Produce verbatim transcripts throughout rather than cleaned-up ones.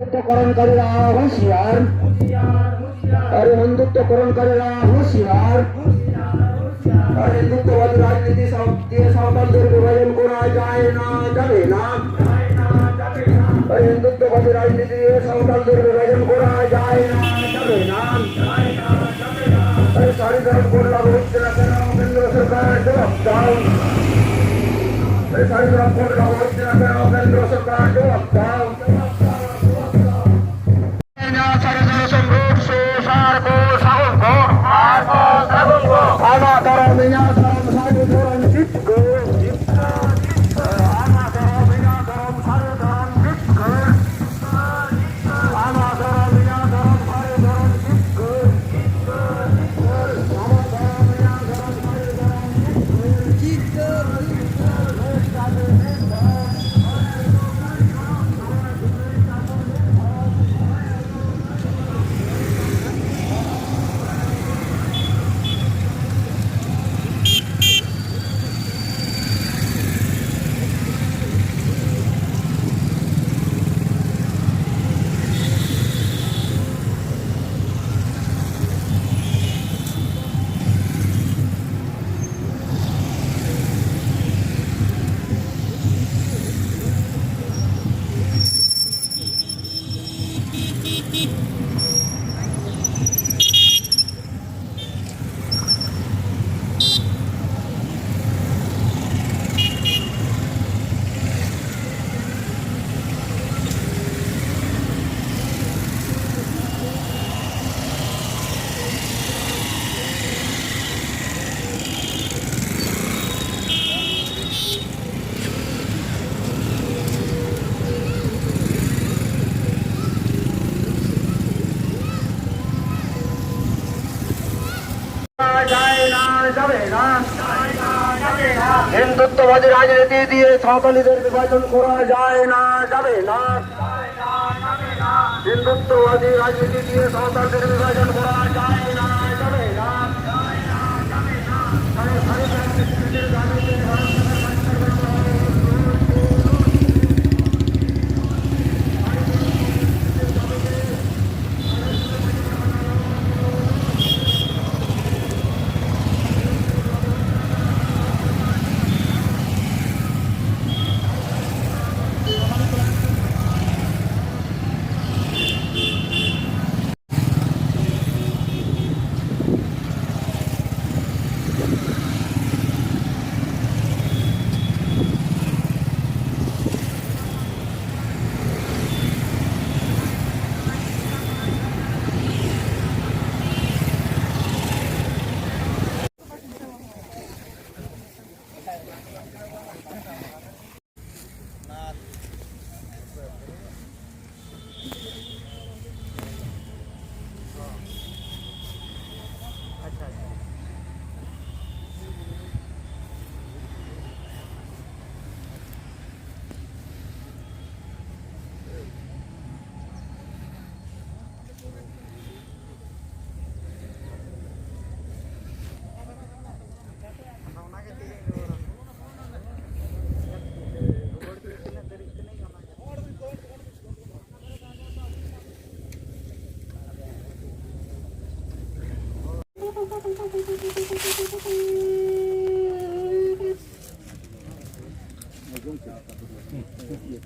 হিন্দুত্বকরণকারীরা হুঁশিয়ার। আরে হিন্দুত্বকরণকারীরা হুঁশিয়ার। আর হিন্দুত্ববাদী রাজনীতি সাঁও-, দিয়ে সাঁওতালদের বিভাজন করা যায় না, যাবে না। আর হিন্দুত্ববাদী রাজনীতি দিয়ে সাঁওতালদের বিভাজন করা যায় না, যাবে না। এই শাড়ি ধরন কোড লাগু হচ্ছে না কেন? কেন্দ্র সরকার জবাব দাও। এই শাড়ি ধরন কোড লাগু হচ্ছে না কেন? কেন্দ্র সরকার জবাব দাও। Minya sarung sarung ruksu sarku sarungku. Sarku sarungku. Anak karo minya sarung sarung sarung jitku. Anak karo minya sarung sarung sarung jitku. যায় না, যাবে না। হিন্দুত্ববাদী রাজনীতি দিয়ে সাঁওতালিদের বিভাজন করা যায় না, যাবে না। হিন্দুত্ববাদী রাজনীতি দিয়ে সাঁওতালদের বিভাজন করা যায় না, যাবে না।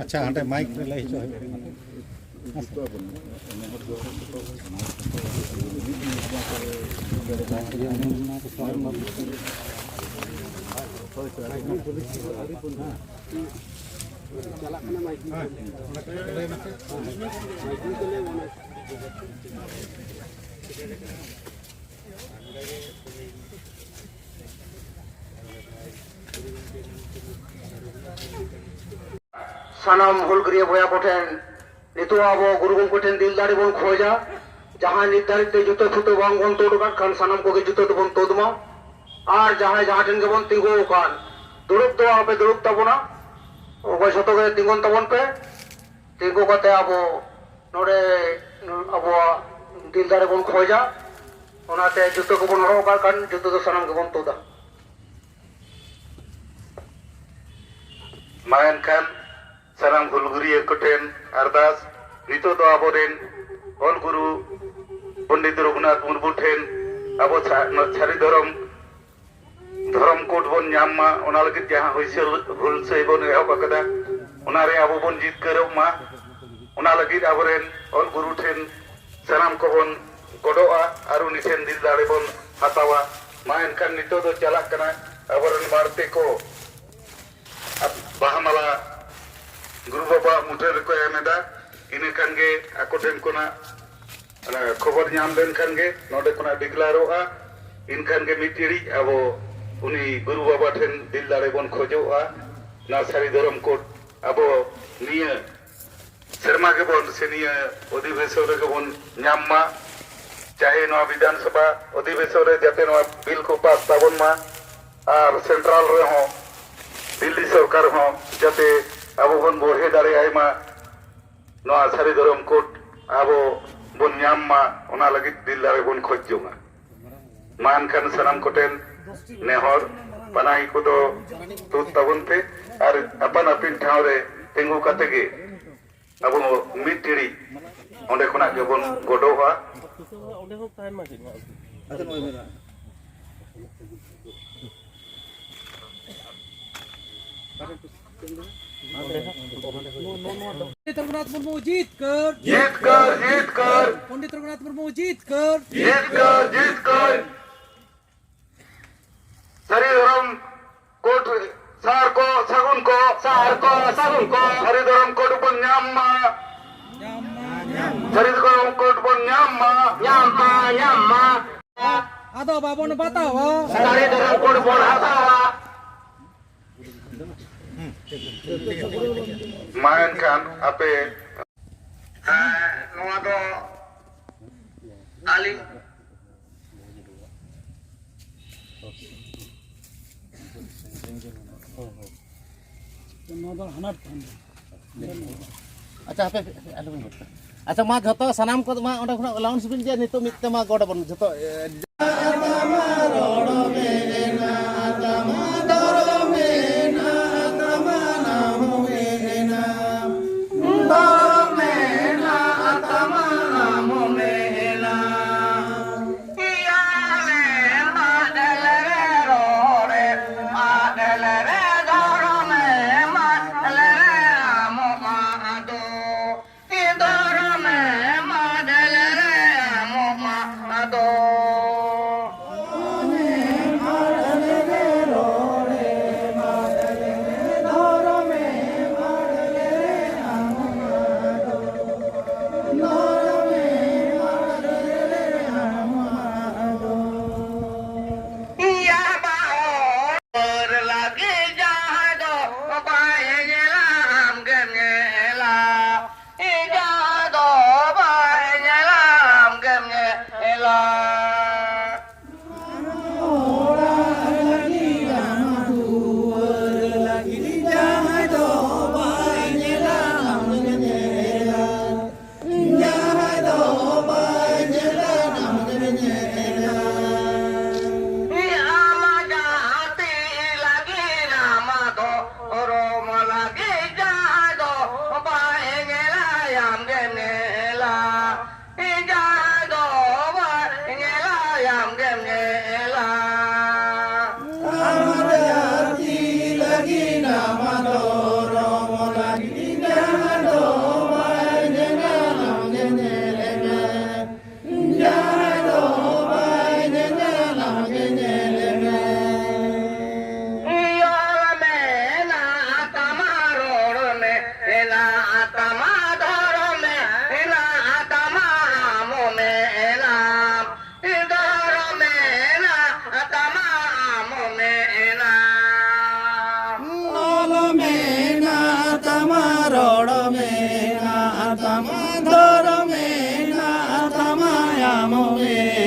ᱟᱪᱪᱷᱟ, ᱦᱟᱸᱰᱮ ᱢᱟᱭᱤᱠ ᱨᱮ ᱞᱟᱹᱭ ᱦᱚᱪᱚ ᱦᱩᱭᱩᱜ ᱠᱟᱱᱟ᱾ ᱥᱟᱱᱟᱢ ᱦᱩᱞᱜᱟᱹᱨᱤᱭᱟᱹ ᱵᱚᱭᱦᱟ ᱠᱚᱴᱷᱮᱱ ᱱᱤᱛᱚᱜ ᱟᱵᱚ ᱜᱩᱨᱩ ᱜᱚᱢᱠᱮ ᱴᱷᱮᱱ ᱫᱤᱞ ᱫᱟᱲᱮ ᱵᱚᱱ ᱠᱷᱚᱡᱟ᱾ ᱡᱟᱦᱟᱸᱭ ᱱᱤᱛ ᱫᱷᱟᱹᱨᱤᱡ ᱛᱮ ᱡᱩᱛᱟᱹ ᱯᱷᱩᱛᱟᱹ ᱵᱟᱝ ᱵᱚᱱ ᱛᱩᱫ ᱟᱠᱟᱫ ᱠᱷᱟᱱ, ᱥᱟᱱᱟᱢ ᱠᱚᱜᱮ ᱡᱩᱛᱟᱹ ᱫᱚᱵᱚᱱ ᱛᱩᱫ ᱢᱟ᱾ ᱟᱨ ᱡᱟᱦᱟᱸᱭ ᱡᱟᱦᱟᱸ ᱴᱷᱮᱱ ᱜᱮᱵᱚᱱ ᱛᱤᱸᱜᱩ ᱟᱠᱟᱱ, ᱫᱩᱲᱩᱵ ᱫᱚ ᱟᱯᱮ ᱫᱩᱲᱩᱵ ᱛᱟᱵᱚᱱᱟ, ᱚᱠᱚᱭ ᱡᱷᱚᱛᱚ ᱜᱮ ᱛᱤᱸᱜᱩᱱ ᱛᱟᱵᱚᱱ ᱯᱮ᱾ ᱛᱤᱸᱜᱩ ᱠᱟᱛᱮ ᱟᱵᱚ ᱱᱚᱰᱮ ᱟᱵᱚᱣᱟᱜ ᱫᱤᱞ ᱫᱟᱲᱮ ᱵᱚᱱ ᱠᱷᱚᱡᱟ᱾ ᱚᱱᱟᱛᱮ ᱡᱩᱛᱟᱹ ᱠᱚᱵᱚᱱ ᱦᱚᱨᱚᱜ ᱟᱠᱟᱫ ᱠᱷᱟᱱ, ᱡᱩᱛᱟᱹ ᱫᱚ ᱥᱟᱱᱟᱢ ᱜᱮᱵᱚᱱ ᱛᱩᱫᱟ᱾ ᱢᱟ ᱮᱱᱠᱷᱟᱱ ᱥᱟᱱᱟᱢ ᱦᱩᱞᱜᱟᱹᱨᱤᱭᱟᱹ ᱠᱚᱴᱷᱮᱱ ᱟᱨᱫᱟᱥ, ᱱᱤᱛᱚᱜ ᱫᱚ ᱟᱵᱚᱨᱮᱱ ᱚᱞ ᱜᱩᱨᱩ ᱯᱚᱱᱰᱤᱛ ᱨᱚᱜᱷᱩᱱᱟᱛᱷ ᱢᱩᱨᱢᱩ ᱴᱷᱮᱱ ᱟᱵᱚ ᱥᱟ-, ᱱᱚᱣᱟ ᱥᱟᱹᱨᱤ ᱫᱷᱚᱨᱚᱢ, ᱫᱷᱚᱨᱚᱢ ᱠᱳᱰ ᱵᱚᱱ ᱧᱟᱢ ᱢᱟ, ᱚᱱᱟ ᱞᱟᱹᱜᱤᱫ ᱡᱟᱦᱟᱸ ᱦᱩᱭᱥᱟᱹᱞ, ᱦᱩᱞᱥᱟᱹᱭ ᱵᱚᱱ ᱮᱦᱚᱵ ᱟᱠᱟᱫᱟ, ᱚᱱᱟᱨᱮ ᱟᱵᱚ ᱵᱚᱱ ᱡᱤᱛᱠᱟᱹᱨᱚᱜ ᱢᱟ᱾ ᱚᱱᱟ ᱞᱟᱹᱜᱤᱫ ᱟᱵᱚᱨᱮᱱ ᱚᱞ ᱜᱩᱨᱩ ᱴᱷᱮᱱ ᱥᱟᱱᱟᱢ ᱠᱚᱵᱚᱱ ᱜᱚᱰᱚᱜᱼᱟ ᱟᱨ ᱩᱱᱤ ᱴᱷᱮᱱ ᱫᱤᱞ ᱫᱟᱲᱮ ᱵᱚᱱ ᱦᱟᱛᱟᱣᱟ᱾ ᱢᱟ ᱮᱱᱠᱷᱟᱱ ᱱᱤᱛᱚᱜ ᱫᱚ ᱪᱟᱞᱟᱜ ᱠᱟᱱᱟ ᱟᱵᱚᱨᱮᱱ ᱢᱟᱲᱛᱮ ᱠᱚ ᱵᱟᱦᱟ ᱢᱟᱞᱟ ᱜᱩᱨᱩ ᱵᱟᱵᱟᱣᱟᱜ ᱢᱩᱴᱷᱟᱹᱱ ᱨᱮᱠᱚ ᱮᱢ ᱮᱫᱟ᱾ ᱤᱱᱟᱹ ᱠᱷᱟᱱ ᱜᱮ ᱟᱠᱚ ᱴᱷᱮᱱ ᱠᱷᱚᱱᱟᱜ ᱚᱱᱟ ᱠᱷᱚᱵᱚᱨ ᱧᱟᱢ ᱞᱮᱱᱠᱷᱟᱱ ᱜᱮ ᱱᱚᱰᱮ ᱠᱷᱚᱱᱟᱜ ᱰᱤᱠᱞᱟᱨᱚᱜᱼᱟ᱾ ᱮᱱᱠᱷᱟᱱ ᱜᱮ ᱢᱤᱫ ᱴᱤᱲᱤᱡ ᱟᱵᱚ ᱩᱱᱤ ᱜᱩᱨᱩ ᱵᱟᱵᱟ ᱴᱷᱮᱱ ᱫᱤᱞ ᱫᱟᱲᱮ ᱵᱚᱱ ᱠᱷᱚᱡᱚᱜᱼᱟ᱾ ᱱᱚᱣᱟ ᱥᱟᱹᱨᱤ ᱫᱷᱚᱨᱚᱢ ᱠᱳᱰ ᱟᱵᱚ ᱱᱤᱭᱟᱹ ᱥᱮᱨᱢᱟ ᱜᱮᱵᱚᱱ ᱥᱮ ᱱᱤᱭᱟᱹ ᱚᱫᱷᱤᱵᱮᱥᱚᱱ ᱨᱮᱜᱮ ᱵᱚᱱ ᱧᱟᱢ ᱢᱟ᱾ ᱪᱟᱦᱮ ᱱᱚᱣᱟ ᱵᱤᱫᱷᱟᱱ ᱥᱚᱵᱷᱟ ᱚᱫᱷᱤᱵᱮᱥᱚᱱ ᱨᱮ ᱡᱟᱛᱮ ᱱᱚᱣᱟ ᱵᱤᱞ ᱠᱚ ᱯᱟᱥ ᱛᱟᱵᱚᱱ ᱢᱟ, ᱟᱨ ᱥᱮᱱᱴᱨᱟᱞ ᱨᱮᱦᱚᱸ ᱫᱤᱞᱞᱤ ᱥᱚᱨᱠᱟᱨ ᱦᱚᱸ ᱡᱟᱛᱮ ᱟᱵᱚ ᱵᱚᱱ ᱵᱚᱲᱦᱮ ᱫᱟᱲᱮᱭᱟᱭ ᱢᱟ᱾ ᱱᱚᱣᱟ ᱥᱟᱹᱨᱤ ᱫᱷᱚᱨᱚᱢ ᱠᱳᱰ ᱟᱵᱚ ᱵᱚᱱ ᱧᱟᱢ ᱢᱟ, ᱚᱱᱟ ᱞᱟᱹᱜᱤᱫ ᱫᱤᱞ ᱫᱟᱲᱮ ᱵᱚᱱ ᱠᱷᱚᱡᱽ ᱡᱚᱝᱟ᱾ ᱢᱟ ᱮᱱᱠᱷᱟᱱ ᱥᱟᱱᱟᱢ ᱠᱚᱴᱷᱮᱱ ᱱᱮᱦᱚᱨ, ᱯᱟᱱᱟᱦᱤ ᱠᱚᱫᱚ ᱛᱩᱫ ᱛᱟᱵᱚᱱ ᱯᱮ ᱟᱨ ᱟᱯᱟᱱ ᱟᱹᱯᱤᱱ ᱴᱷᱟᱶ ᱨᱮ ᱛᱤᱸᱜᱩ ᱠᱟᱛᱮ ᱜᱮ ᱟᱵᱚ ᱢᱤᱫ ᱴᱤᱲᱤᱡ ᱚᱸᱰᱮ ᱠᱷᱚᱱᱟᱜ ᱜᱮᱵᱚᱱ ᱜᱚᱰᱚᱜᱼᱟ᱾ ᱚᱸᱰᱮ ᱦᱚᱸ ᱛᱟᱦᱮᱱ ᱢᱟ ᱪᱮᱫ ᱦᱚᱸ᱾ ᱟᱫᱚ ᱱᱚᱜᱼᱚᱭ ᱢᱮᱱᱟᱜᱼᱟ᱾ ᱯᱚᱱᱰᱤᱛ ᱨᱚᱜᱷᱩᱱᱟᱛᱷ ᱢᱩᱨᱢᱩ ᱡᱤᱛᱠᱟᱹᱨ᱾ ᱡᱤᱛᱠᱟᱹᱨ, ᱡᱤᱛᱠᱟᱹᱨ᱾ ᱯᱚᱱᱰᱤᱛ ᱨᱚᱜᱷᱩᱱᱟᱛᱷ ᱢᱩᱨᱢᱩ ᱡᱤᱛᱠᱟᱹᱨ᱾ ᱡᱤᱛᱠᱟᱹᱨ, ᱡᱤᱛᱠᱟᱹᱨ᱾ ᱥᱟᱹᱨᱤ ᱫᱷᱚᱨᱚᱢ ᱠᱳᱰ, ᱥᱟᱨ ᱠᱚ ᱥᱟᱹᱜᱩᱱ ᱠᱚ, ᱥᱟᱨ ᱠᱚ ᱥᱟᱹᱜᱩᱱ ᱠᱚ᱾ ᱥᱟᱹᱨᱤ ᱫᱷᱚᱨᱚᱢ ᱠᱳᱰ ᱵᱚᱱ ᱧᱟᱢ ᱢᱟ᱾ ᱧᱟᱢ ᱢᱟ, ᱧᱟᱢ ᱢᱟ᱾ ᱥᱟᱹᱨᱤ ᱫᱷᱚᱨᱚᱢ ᱠᱳᱰ ᱵᱚᱱ ᱧᱟᱢ ᱢᱟ᱾ ᱧᱟᱢ ᱢᱟ, ᱧᱟᱢ ᱢᱟ᱾ ᱟᱫᱚ ᱵᱟᱵᱚᱱ ᱵᱟᱛᱟᱣᱟ᱾ ᱥᱟᱹᱨᱤ ᱫᱷᱚᱨᱚᱢ ᱠᱳᱰ ᱵᱚᱱ ᱦᱟᱛᱟᱣᱟ᱾ ᱢᱟ ᱮᱱᱠᱷᱟᱱ ᱟᱯᱮ, ᱦᱮᱸ, ᱱᱚᱣᱟ ᱫᱚ ᱟᱹᱞᱤᱧ᱾ ᱱᱚᱣᱟ ᱫᱚ ᱦᱟᱱᱟ ᱴᱷᱮᱱ᱾ ᱟᱪᱪᱷᱟ, ᱦᱟᱯᱮ, ᱦᱟᱯᱮ, ᱟᱞᱚᱵᱚᱱ ᱜᱚᱴᱟ᱾ ᱟᱪᱪᱷᱟ, ᱢᱟ ᱡᱷᱚᱛᱚ ᱥᱟᱱᱟᱢ ᱠᱚᱫᱚ ᱢᱟ ᱚᱸᱰᱮ ᱠᱷᱚᱱᱟᱜ ᱞᱟᱣᱩᱱᱥ ᱵᱤᱱ ᱡᱮ ᱱᱤᱛᱚᱜ ᱢᱤᱫ ᱛᱮ ᱢᱟ ᱜᱚᱰ ᱟᱵᱚᱱ ᱡᱷᱚᱛᱚ, ᱮ, ᱟᱢ ᱢᱮ᱾